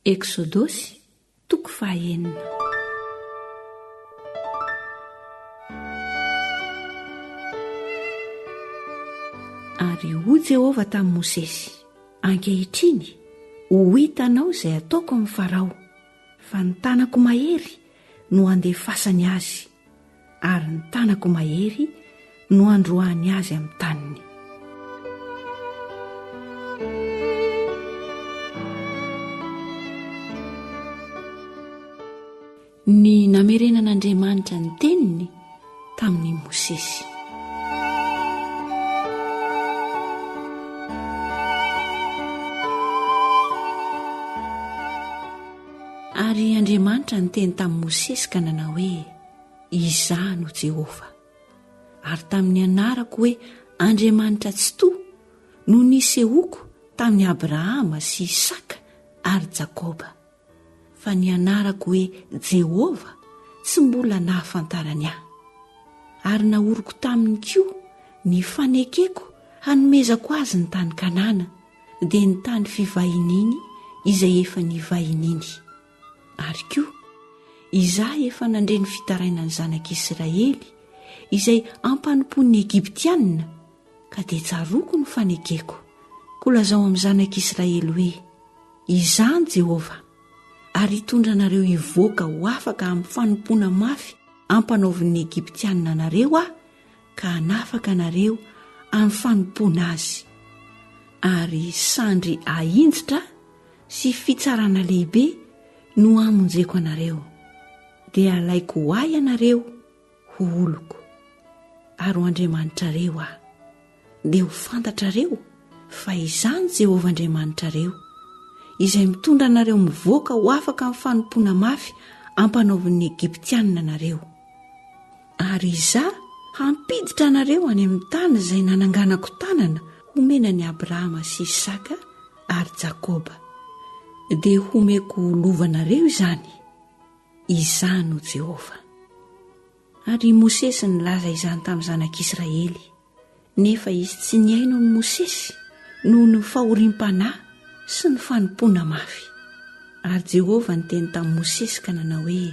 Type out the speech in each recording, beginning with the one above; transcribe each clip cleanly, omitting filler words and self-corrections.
Eksodosy, toko fahaenina. Ary hoy Jehovah tamin'i Mosesy, Ankehitriny, ho hitanao izay hataoko amin'i Farao, fa ny tanako mahery no handefasany azy, ary ny tanako mahery no handroahany azy amin'ny taniny. Ny namerenan'Andriamanitra ny teniny tamin'i Mosesy. Ary Andriamanitra niteny tamin'i Mosesy ka nanao hoe, Izaho no Jehovah. Ary tamin'ny anarako hoe Andriamanitra Tsitoha no nisehoako tamin'i Abrahama sy Isaka ary Jakoba. Fa ny anarako hoe Jehovah tsy mbola nahafantarany ahy. Ary nahoriko taminy koa ny fanekeko hanomezako azy ny tany Kanana, dia ny tany fivahiniany izay efa nivahiniany. Ary koa, Izaho efa nandre ny fitarainan'ny zanak'Israely, izay ampanompoan'ny Egyptiana, ka dia tsaroako ny fanekeko. Koa lazao amin'ny zanak'Israely hoe, Izaho Jehovah, ary hitondra anareo hivoaka ho afaka amin'ny fanompoana mafy ampanaovin'ny Egyptiana anareo Aho, ka hanafaka anareo amin'ny fanompoana azy. Ary sandry ahinjitra sy fitsarana lehibe no hamonjeko anareo, dia halaiko ho Ahy ianareo ho oloko, ary ho Andriamanitrareo Aho. Dia ho fantatrareo fa Izaho no Jehovah Andriamanitrareo, izay mitondra anareo mivoaka ho afaka amin'ny fanompoana mafy ampanaovin'ny Egyptianina anareo. Ary Izaho hampiditra anareo any amin'ny tany izay nananganako tanana homena an'i Abrahama sy Isaka ary Jakoba. Dia homeko ho lovanareo izany. Izaho no Jehovah. Ary i Mosesy nilaza izany tamin'ny zanak'Israely, nefa izy tsy nihaino an'i Mosesy noho ny fahoriam-panahy sy ny fanompoana mafy. Ary Jehovah niteny tamin'i Mosesy ka nanao hoe,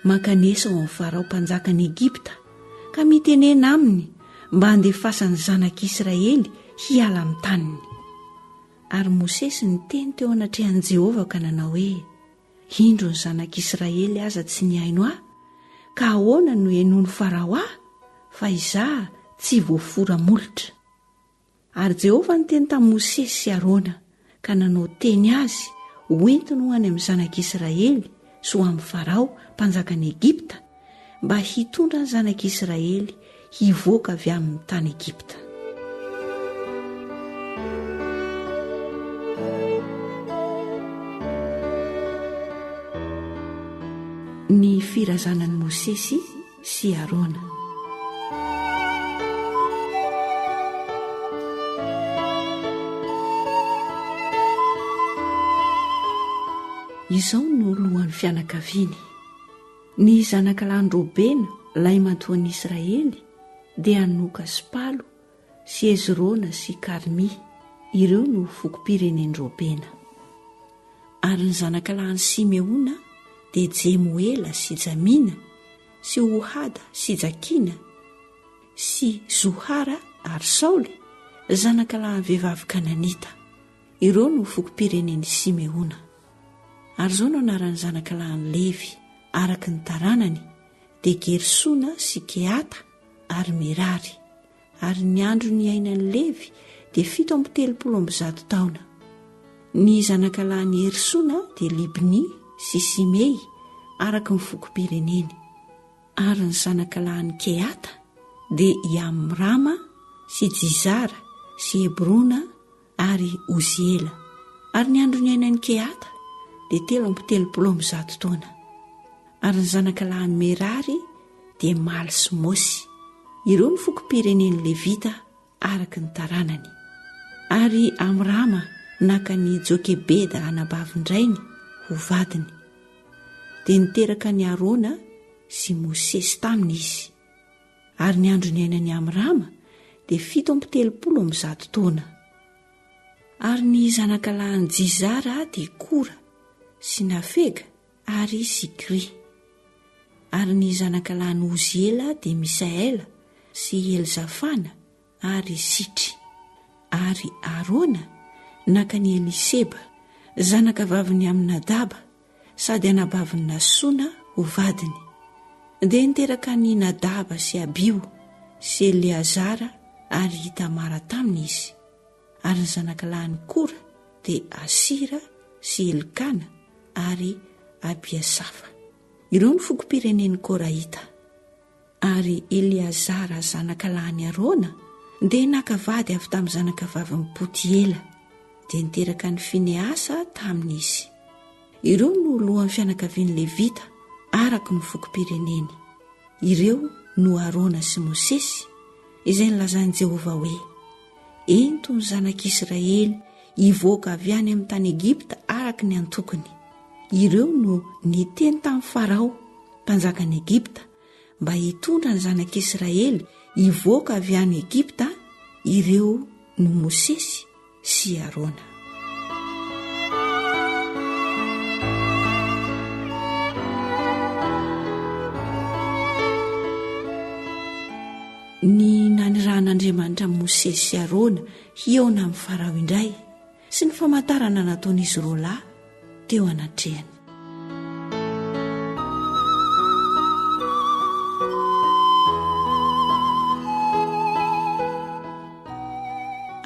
Mankanesa ao amin'i Farao mpanjakan'i Egypta, ka mitenena aminy mba handefasany zanak'Israely hiala amin'ny taniny. Ary Mosesy niteny teo anatrehan'i Jehovah ka nanao hoe, Indro ny zanak'Israely aza tsy nihaino ahy, ka ahoana no henoin'i Farao ahy, fa izaho tsy voafora molotra? Ary Jehovah niteny tamin'i Mosesy sy Arona, ka nanao teny azy hoentiny ho any amin'ny zanak'Israely sy ho amin'i Farao mpanjakan'i Egypta, mba hitondra ny zanak'Israely hivoaka avy amin'ny tany Egypta. Ny firazanan'i Mosesy sy Arona. Izao no lohan'ny fianakaviany. Ny zanakalahin'i Robena, lahimatoan'i Israely, dia Hanoka sy Palo sy Hezrona sy Karmy. Ireo no fokom-pirenen'i Robena. Ary ny zanakalahin'i Simeona dia Jemoela sy Jamina sy Ohada sy Jakina sy Zohara ary Saoly, zanakalahin'ny vehivavy kananita. Ireo no fokom-pirenen'i Simeona. Ary izao no anaran'ny zanakalahin'i Levy, araka ny taranany, dia Gersona sy Kehata ary Merary. Ary ny andro niainan'i Levy dia 137 taona. Ny zanakalahin'i Hersona dia Libny sy Simey, araka ny fokom-pireneny. Ary ny zanakalahin'i Kehata dia i Amrama sy Jizara sy Hebrona ary Oziela. Ary ny andro niainan'i Kehata dia 133 taona. Ary ny zanakalahin'i Merary dia Maly sy Mosy. Ireo no fokom-pirenen'ny Levita araka ny taranany. Ary Amrama naka an'i Jokebeda anabavin-drainy ho vadiny. Dia niteraka an'i Arona sy Mosesy taminy izy. Ary ny andro niainan'i Amrama dia 137 taona. Ary ny zanakalahin'i Jizara dia Kora. sy Nafega ary Zikry. Ary ny zanakalahin'i Oziela dia Misaela sy Elzafana ary Sitry. Ary Arona naka an'i Eliseba, zanakavavin'i Aminadaba sady anabavin'i Nasona ho vadiny. Dia niteraka an'i Nadaba sy Abiho sy Eleazara ary Itamara taminy izy. Ary ny zanakalahin'i Kora dia Asira sy Elkana ary Abiasafa. Ireo no fokom-pirenen'ny Korahita. Ary Eleazara zanakalahin'i Arona dia naka vady avy tamin'ny zanakavavin'i Potiela, dia niteraka an'i Finehasa taminy izy. Ireo no lohan'ny fianakavian'ny Levita araka ny fokom-pireneny. Ireo no Arona sy Mosesy, izay nilazan'i Jehovah hoe, Ento ny zanak'Israely hivoaka avy any amin'ny tany Egypta araka ny antokony. Ireo no niteny tamin'i Farao, mpanjakan'i Egypta, mba hitondra ny zanak'Israely hivoaka avy any Egypta, ireo no Mosesy sy Arona. Ny nanirahan'Andriamanitra an'i Mosesy sy Arona hihaona amin'i Farao indray sy ny famantarana nataon'izy roalahy teo anatrehany.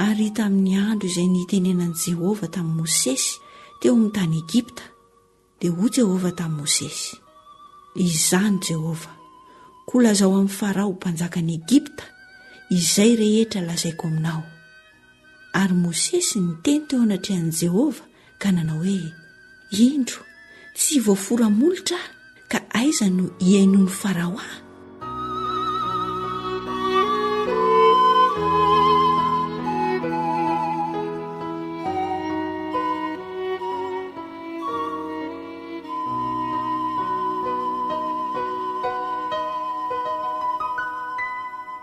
Ary tamin'ny andro izay nitenenan'i Jehovah tamin'i Mosesy teo amin'ny tany Egypta, dia hoy Jehovah tamin'i Mosesy, Izaho no Jehovah, koa lazao amin'i Farao mpanjakan'i Egypta izay rehetra lazaiko aminao. Ary Mosesy niteny teo anatrehan'i Jehovah ka nanao hoe, Indro, tsy voafora molotra aho, ka aiza no hihainoan'i Farao ahy?